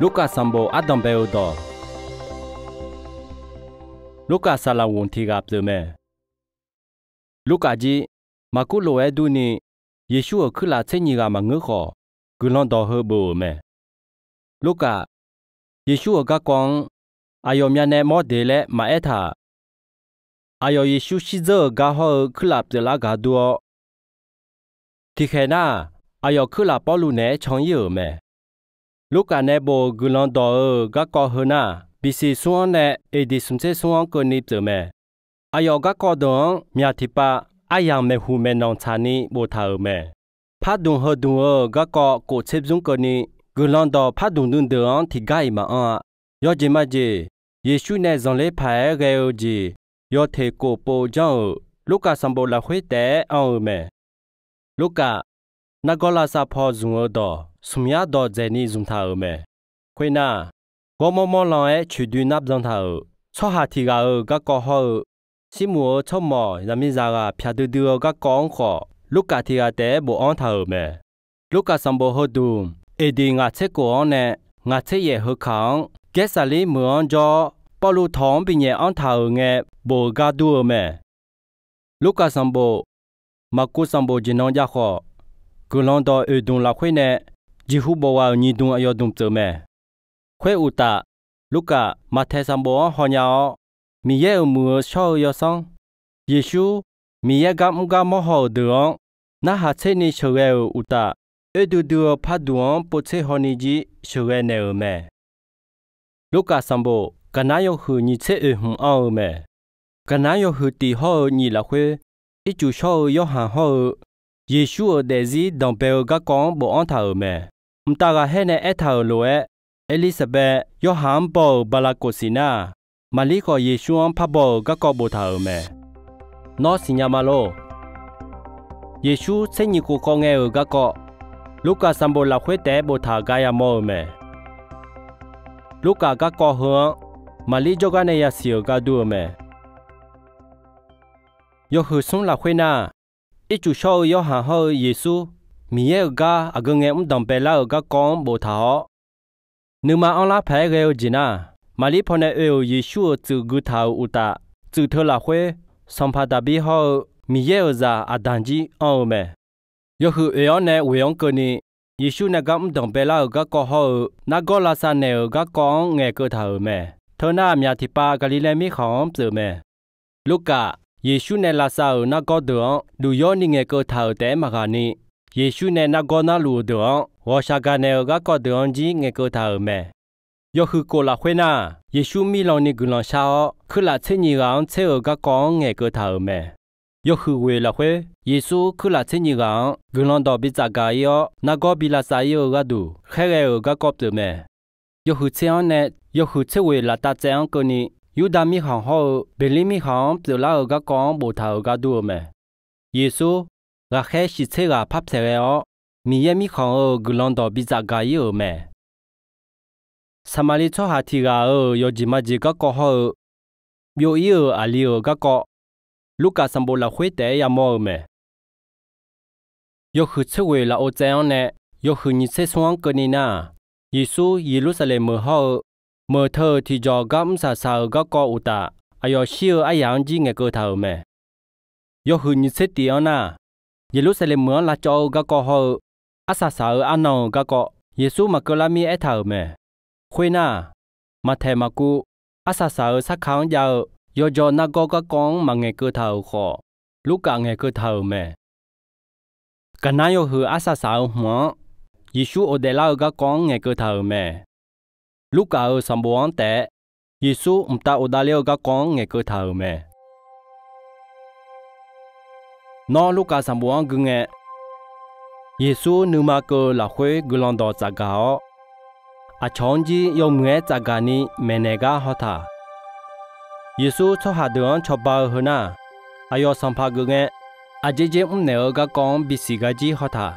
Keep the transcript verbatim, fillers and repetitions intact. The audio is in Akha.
Lurkaf sanqbof ardanqbae-eu dawq. Lurkaf saqlaq ghoq tiq ghaq pyeuf mae. Lurkaf jir, Maqkuv lof-aer durni, Yeqsur-euq kuirlaf tser nyiq ghaq maqngeur khawf, guiqlanq dawq heu bof-euq mae. Lurkaf, Yeqsur-euq garkawv-anr aqyawf myavnae mawr de laer maqaer taq. Aqyawf Yeqsur shirdzeur-euq gar hawr-eu kuirlaf pyeuflar gaq dur-awr, tiqkhaeq nar-aq, aqyawf kuirlaf Pawrluv naeq-aer can ir-euq mae. Lurkaf nae bof-euq guiqlanq dawq-euq garkawv heu nar, bisiq smr-anr nae eqdiq smq tser smr-anr keuvni pyeuf mae. Aqyawf garkawv deuq-anr myaq tiqpav aryamq maeqhuq maeqnanq tsaqni boftaq-euq mae. Pardmq heudmq-euq garkawv kof tser bymr keuvni, guiqlanq dawq pardmq duideuq-anr tiqgar-iq maqanr-a. Yawjeq majeq, Yeqsur nae zanqler paq-aer ghae-eu jeq yawteq kof pov janr-euq Lurkaf sanqbof lafkhoer taef-aer anr-eu mae. Lurkaf, nargawr lavsav paw zmq-eu dawq smq yar dawq dzaeqni zmqtaq-euq mae. Khoernar, ghawrmawr mawr lan-aer coeqdoi nar byan taq-euq tsawrhaq tiq ghaq-euq garkawv hawr-eu, Sirmoq-euq tsawrmawq zaqmiqzaq ghaq pyaq duidui-eu garkawv-anr khawf, Lurkaf tiq ghaq taef-aer bofanr taq-euq mae. Lurkaf sanqbof heuduq, eqdiq ngaq tser kof-anr nae ngaq tser yaef heu kaq-anr, Gaersaqlir meuq-anr jawr-awr, Pawrluv tawq-anr binyaef anr taq-euq ngae bof-eu gar dur-eu mae. Lurkaf sanqbof, Maqkuv sanqbof jeq nan jav khawf, guiqlanq dawq oeqdmq lafkhoer nae jeqhu bof ghaq-euq nyiq dmq aqyawf dmq pyeuf mae. Khoeruqtaf, Lurkaf Maqtaeq sanqbof-anr hawnya-awr, Miqyaer-euq muiq-eu shawr-eu yawsanr, Yeqsur, Miqyaer gar mr gar mawr haw-euq deuq-anr, narhaq tserni sheuqghae-euq uqtaf, oerdui dui-eu pardmq-anr povtser hawni jir sheuqghae naeq-euq mae. Lurkaf sanqbof gaqnar yawhuiq nyiq tser oeq hmq anr-eu mae. Gaqnar yawhuiq tiq hawr-eu nyiq lafkhoer, ircuf shawr-eu Yorhaq hawr-eu, Yeqsur-euq daefzir danqbae-eu garkawv-anr bofanr taq-euq mae. Mqtav ghaqkhaer nae aertaq-euq lof-aer, Erlirsaqbaev Yorhaq-anr baw-euq bala kof siq nar, Maqlir khawf Yeqsur-anr par baw-euq garkawv boftaq-euq mae. Nawr siqnya ma lor. Yeqsur tser nyiq khof khawf ngae-euq garkawv, Lurkaf sanqbof lafkhoer taef-aer boftaq gar yamawr-eu mae. Lurkaf garkawv heu-anr, Maqlir jawrgar nae yasiq-euq gar dur-eu mae. Yawhuiq smr lafkhoer nar, ircuf shawr-eu Yorhaq hawr-eu Yeqsur, Miqyaer-euq gar aqgeu ngae mr danqbae lar-euq garkawv-anr boftaq-awr, nuima anrlar paq-aer ghae-eu jeq nar, Maqlir pawnae oe-euq Yeqsur-euq tsuif gui taq-euq uqtaf, tsuif teu lafkhoer, sanqpaq Daqbir hawr-eu Miqyaer-euq zaq Aqdaq jir anr-eu mae. Yawhuiq oeq-anr nae ghoeq-anr keuvni, Yeqsur nae gar mr danqbae lar-euq garkawv hawr-eu nargawr lavsav naeq-euq garkawv-anr ngaeqkeuv taq-euq mae. Teu nar myaq tiqpav Gaqliqlaer mirkhanq-anr pyeuf mae. Lurkaf, Yeqsur nae lavsav-euq nargawr deuq-anr duqyawr ni ngaeqkeuv taq-euq taef-aer maqghaq ni, Yeqsur nae nargawr narluf-eu deuq-anr ghawqshaq gaq naeq-euq garkawv deuq-anr jir ngaeqkeuv taq-euq mae. Yawhuiq kof lafkhoer nar, Yeqsur mirlan ni guiqlanq shar-awr, kuirlaf tser nyiq ghaq-anr tser-euq garkawv-anr ngaeqkeuv taq-euq mae. Yawhuiq ghoeq lafkhoer, Yeqsur kuirlaf tser nyiq ghaq-anr guiqlanq dawq bi tsafgaq ir-awr, nargawr bi lavsav ir-eu gharduq khaerghae-euq garkawv pyeuf mae. Yawhuiq tser-anr nae yawhuiq tser ghoeq laftav tsaev-anr keuvni, Yurdav mirkhanq hawr-eu Beqlir mirkhanq-anr pyeuflar-euq garkawv-anr boftaq-euq gar dur-eu mae. Yeqsur, ghaqkhaer shiq tser ghaq par pyaeq ghae-awr, Miqyaer mirkhanq-euq guiqlanq dawq bi tsafgaq ir-euq mae. Saqmaqliv tsawrhaq tiq ghaq-euq yawjeq majeq garkawv hawr-eu, byov ir-euq aqli-euq garkawv, Lurkaf sanqbof lafkhoer taef-aer yamawr-eu mae. Yawhuiq tser ghoeq lafov tsaev-anr nae yawhuiq nyiq tser smr-anr keuvni nar, Yeqsur Yeqlursaqlaeq meuq hawr-eu, meuq teu-euq tiqjawq gar mr saq saq-euq garkawv uqtaf, aqyawf shir-eu aryaq-anr jir ngaeqkeuv taq-euq mae. Yawhuiq nyiq tser tif-anr nar, Yeqlursaqlaeq meuq-anr lavcawv-eu garkawv hawr-eu, arsaq saq-euq arnan-euq garkawv, Yeqsur maqkeuv lar mir aertaq-euq mae. Khoernar, Maqtaeq Maqkuv, arsaq saq-euq sarkar-anr jav-eu yawjawf nargawr garkawv-anr maqngaeq keuv taq-euq khawf, Lurkaf ngaeq keuv taq-euq mae. Gaqnar yawhuiq arsaq saq-euq hmq-anr, Yeqsur ghofdaef lar-eu garkawv-anr ngaeq keuv taq-euq mae. Lurkaf-euq sanqbof-anr taef-aer, Yeqsur mqtav ghofdav ler-eu garkawv-anr ngaeq keuv taq-euq mae. Nawr Lurkaf sanqbof-anr gui ngae, Yeqsur nuima keuv-eu lafkhoer guiqlanq dawq tsafgaq-awr, aqcawq-anr jir yawmuiq-aer tsafgaq ni maeqnaeq gar haw taq. Yeqsur tsawrhaq deuq-anr cawba-eu heu nar, aqyawf sanqpaq geuf ngae, aqjeq jeq mrnaeq-eu garkawv-anr bisiq gar jir haw taq.